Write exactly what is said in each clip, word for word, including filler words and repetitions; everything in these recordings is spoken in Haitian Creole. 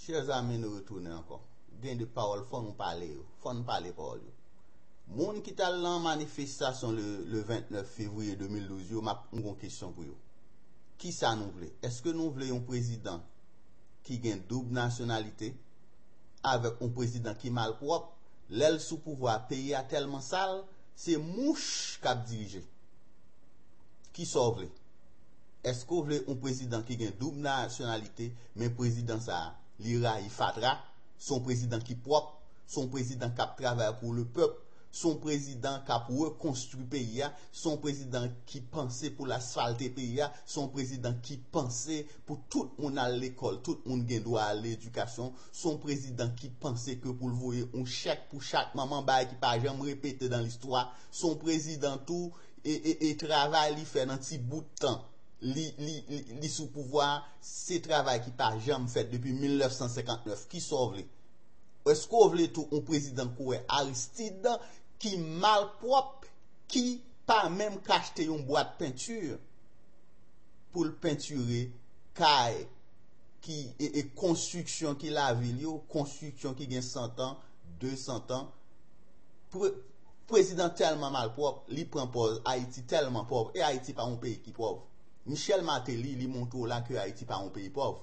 Chèzami, nou retounen ankò. Gen de pawòl, fò nou pale yo. Fò nou pale pawòl yo. Moun ki t al nan manifestasyon le, le vennèf fevriye de mil douz yo, m ap, m gon kesyon pou yo. Kisa nou vle? Èske nou vle yon prezidan ki gen doub nasyonalite avèk yon prezidan ki malpwòp? Lè l sou pouvwa, peyi a tèlman sal, se mouch k ap dirije. Kisa w vle? Èske w vle yon prezidan ki gen doub nasyonalite, men prezidan sa a, li rayi fatra? Se yon prezidan ki pwòp, se yon prezidan k ap travay pou lepèp, se yon prezidan k ap rekonstwi peyi a, se yon prezidan ki panse pou l asfalte peyi a, se yon prezidan ki panse pou tout moun al lekòl, tout moun gen dwa al ledikasyon, se yon prezidan ki panse ke pou l voye yon chèk pou chak manman, bagay ki pa janm repete nan listwa, se yon prezidan tou, e, e, e travay li fè nan ti bout tan li, li, li, li sou pouvwa a, se travay ki pa janm fèt depi mil nèf san senkant nèf. Kisa w vle? Èske w vle tou yon prezidan koulè Aristide ki malpwòp, ki pa menm ka achte yon bwat penti pou l pentire kay ki, e, e konstriksyon ki lavil yo, konstriksyon ki gen san tan, de san tan? Pre-, prezidan tèlman malpwòp, li pran pòz Ayiti tèlman pòv, e Ayiti pa yon peyi ki pòv. Michel Martelly, li montre w la ke Ayiti pa yon peyi pòv.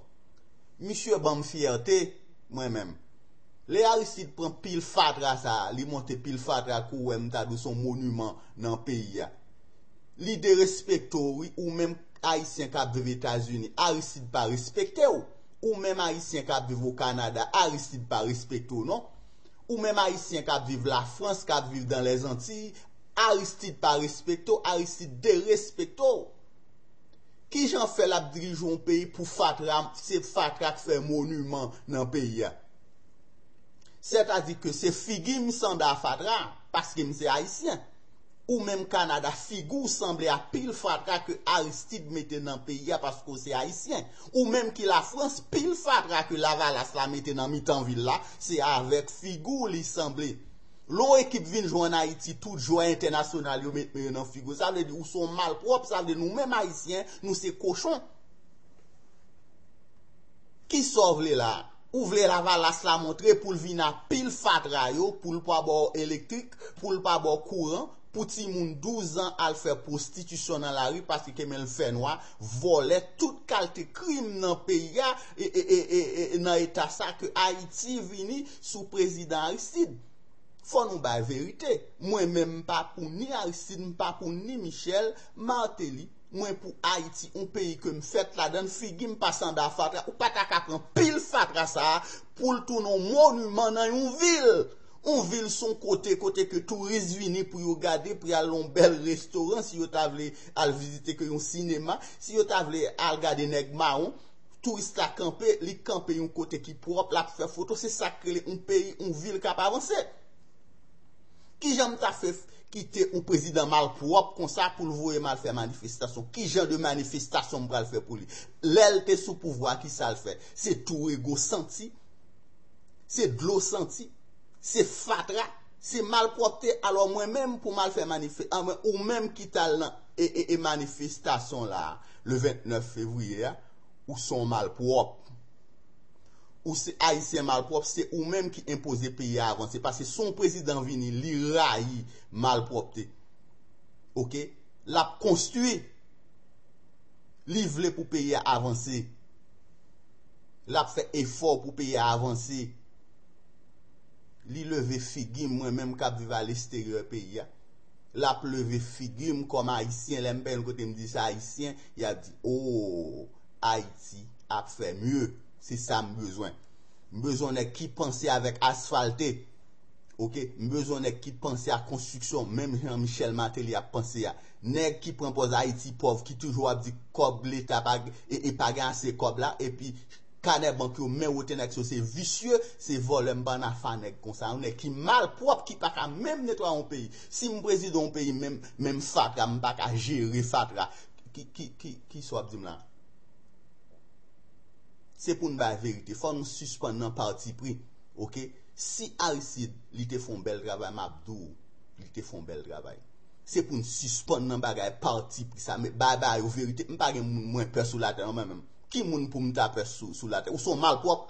Misye ban m fyète, mwen menm. Lè Aristide pran pil fatra sa a, li monte pil fatra ke w wè m ta di w se yon moniman nan peyi a. Li derespekte w, wi, ou menm Ayisyen k ap viv Etazini, Aristide pa respekte w. Ou menm Ayisyen k ap viv o Kanada, Aristide pa respekte w, non. Ou menm Ayisyen k ap viv Lafrans, k ap viv dan Lèzantiy, Aristide pa respekte w, Aristide derespekte w. Kijan fè l ap dirije yon peyi pou fatra, se fatra k fè moniman nan peyi a? Sètadi ke se figi m sanble a fatra, paske m se Ayisyen. Ou menm Kanada, figi w sanble a pil fatra ke Aristide mete nan peyi a, paske w se Ayisyen. Ou menm ki Lafrans, pil fatra ke Lavalas la mete nan mitan vil la, se avèk figi w li sanble. Lè yon ekip vin jwe ann Ayiti, tout jwè entènasyonal yo met men yo nan figi w. Sa vle di ou se yon malpwòp, sa vle di nou menm Ayisyen, nou se kochon. Kisa w vle la? Ou vle Lavalas la montre pou l vin ak pil fatra yo, pou l pa ba w elektrik, pou l pa ba w kouran, pou timoun douz an al fè pwostitisyon nan lari paske ke men l fè nwa, vòlè, tout kalte krim nan peyi a, e, e, e, e, e nan eta sa ke Ayiti vini sou prezidan Aristide. Fò nou bay verite. Mwen menm, m pa pou ni Aristide, m pa pou ni Michel Martelly. Mwen pou Ayiti, yon peyi ke m fèt ladan l, figi m pa sanble a fatra. Ou pa ta ka pran pil fatra sa a pou l tounen yon moniman nan yon vil. Yon vil se yon kote, kote ke touris vini pou yo gade, pou y al nan yon bèl restoran, si yo ta vle al vizite ke yon sinema, si yo ta vle al gade nèg mawon, touris la kanpe, li kanpe yon kote ki pwòp, l ap fè foto, se sa k rele yon peyi, yon vil k ap avanse. Kijan m ta fè f-, kite yon prezidan malpwòp konsa pou l voye m al fè manifestasyon? Ki jan de manifestasyon m pral fè pou li? Lè l te sou pouvwa, kisa l fè? Se tou ego santi, se dlo santi, se fatra, se malpwòpte. Alò mwen menm pou m al fè manife-, a, mwen, ou menm ki t al nan e, e, e manifestasyon la, le vennèf fevriye a, ou se yon malpwòp. Ou se Ayisyen malpwòp, se ou menm ki enpoze peyi a avanse. Paske si yon prezidan vini, li rayi malpwòpte. Oke? L ap konstwi. Li vle pou peyi a avanse. L ap fè efò pou peyi a avanse. Li leve figi m, mwen menm k ap viv a lesteriyè peyi a. L ap leve figi m kòm Ayisyen, lè m pa gen kote m di se Ayisyen, y ap di, o, Ayiti ap fè mye. Se sa m bezwen. M bezwen nèg ki panse avèk asfalte. Oke? M bezwen nèg ki panse a konstriksyon, menm jan Michel Martelly ap panse a. Nèg ki pran pòz Ayiti pòv, ki toujou ap di kòb Leta pa, e, e pa gen ase kòb la, epi kanè bank yo men wote nèg sa yo, se visye, se vòlè, m pa nan afa nèg konsa. Yon nèg ki malpwòp, ki pa ka menm netwaye yon peyi. Si m prezidan yon peyi, menm, menm fatra, m pa ka jere fatra. Ki, ki, ki, kisa w ap di m la? Se pou n bay verite. Fò nou sispann nan patipri. Oke? Si Aristide, li te fè yon bèl travay, m ap di w, li te fè yon bèl travay. Se pou n sispann nan bagay patipri sa. Men bay, bay yo verite. M pa gen moun mwen pè sou latè, non, mwen menm. Ki moun pou m ta pè sou, sou latè? Ou se yon malpwòp.